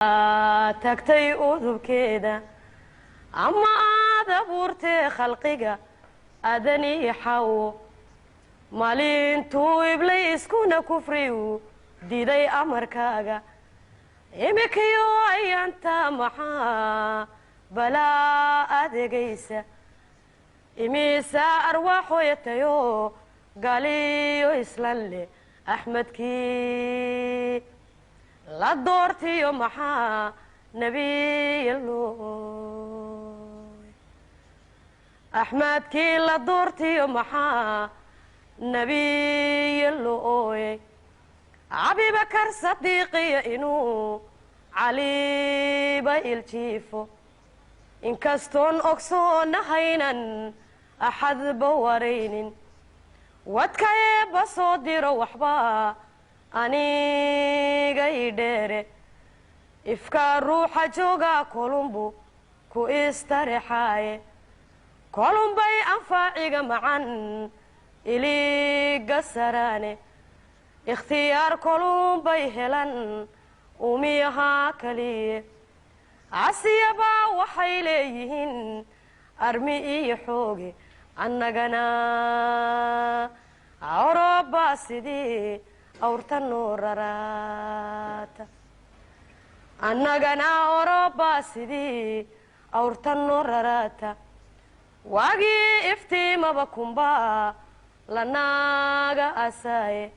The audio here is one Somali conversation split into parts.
Tagtay udubkeeda ama aad abuurtee khalqiga adanii xawo maalintuu iblayskuna kufriyu diiday amarkaaga imikiyo ayaanta maxaa balaa adeegaysa imisaa arwaaxoyatayo galiyo islan leh Axmedkii la doortiyo maxaa nebiyalooy Axmedkii la doortiyo maxaa nebiyalooyey Abibakar Sadiiqiyo inuu Caliba iljiifo inkastoon ogsoonahaynan axadba waraynin wadka eebba soo diro waxba aniga i dheere ifkaa ruuxa joogaa kolumbu ku istarexaaye kolumbay anfaaciga macan iliga saraane ikhtiyaar kolumbay helan umiyahaa kaliye casiyabaa waxay leeyihiin armi iyo xooge annagana Orobaa sidii awrta noo raraata annagana Orobaa sidii awrta noo raraata waagii iftiimaba kumbaa lanaaga asaaye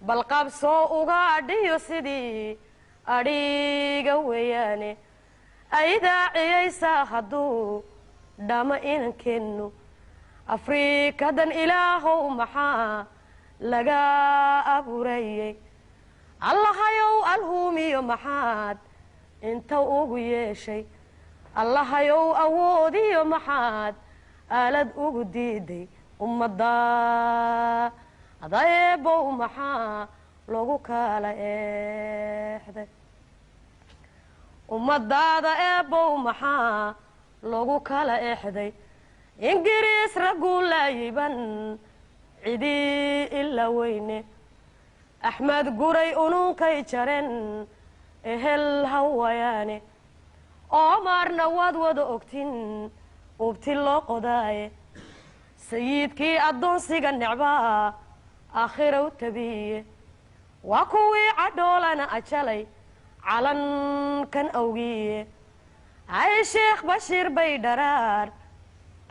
balqabsoo uga adhiyo sidii adhiga weeyaane aydaaciyaysaa hadduu dhama inankeennu Afrikadan Ilaahow maxaa laga abuurayey Allahayow alhuumiyo maxaad inta ugu yeeshay Allahayow awoodiyo maxaad aalad ugu diiday ummadda adaeebow maxaa loogu kala eexday ummadaada eebow maxaa loogu kala exday Ingiriis ragguu laayiban cidii ila weyne Axmed Guray ununkay jaren ehel hawayaane Oomaarna waad wada ogtin ubti loo qodaaye sayidkii addoonsiga necbaa aakhiraw tabiye waa kuwii cadhoolana ajalay calankan awgiye ay Sheekh Bashiir bay dharaar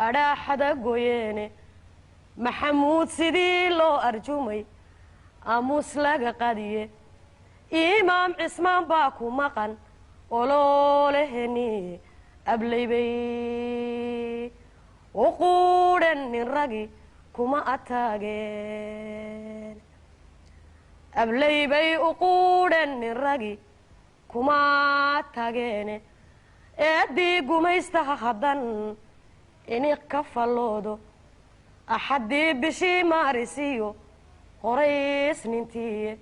adhaaxada goyeene Maxamuud sidii loo arjumay aamuus laga qadiye Imaam Cismaan baa ku maqan olooleheniye ablaybay u quudhen nin ragi kuma ataageen ablaybay u quudhen nin ragi kuma tageene eeddii gumaystaha haddan ini ka falloodo axaddii bishii maarisiyo qoraysnintiiye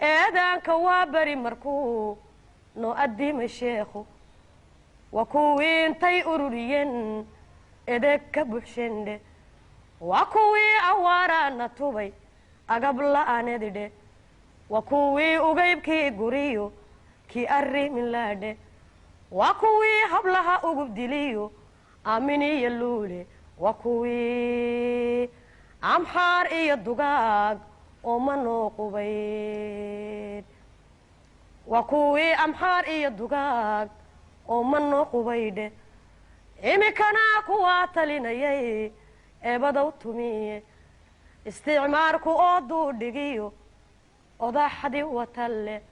eedaanka waa beri markuu noo addimay sheekhu waa kuwii intay ururiyeen edeg ka buxshendhe waa kuwii awaaraana tubay agab la'aanedidhe waa kuwii ugaybkii guriyo kii arrimin laadhe waa kuwii hablaha ugub diliyo Aaminiyo Luule waa kuwii Amxaar iyo dugaag ooma noo qubayd waa kuwii Amxaar iyo dugaag ooma noo qubaydhe iminkana kuwaa talinayay eebadow tumiye isticmaarku oo duudhigiyo odaxdii watalle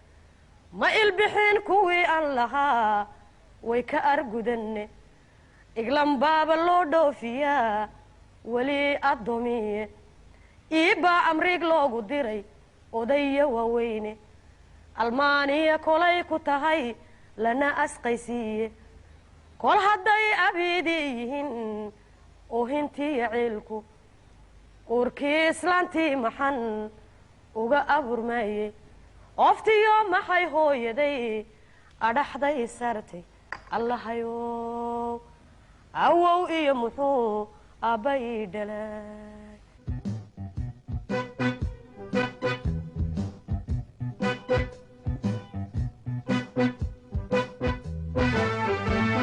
ma ilbixin kuwii aan lahaa way ka argudanne Iglan baaba loo dhoofiyaa weli addoomiye iibbaa amriig loogu diray odaya waaweyne Almaaniya kolay ku tahay lana asqaysiiye kol hadday abiidii yihiin oohintiiyo ciilku uurkii islaantii maxan uga aburmaayey ooftiyo maxay hooyaday adhaxday sartay Allahayow awow iyo muxuu aabba ii dhalay.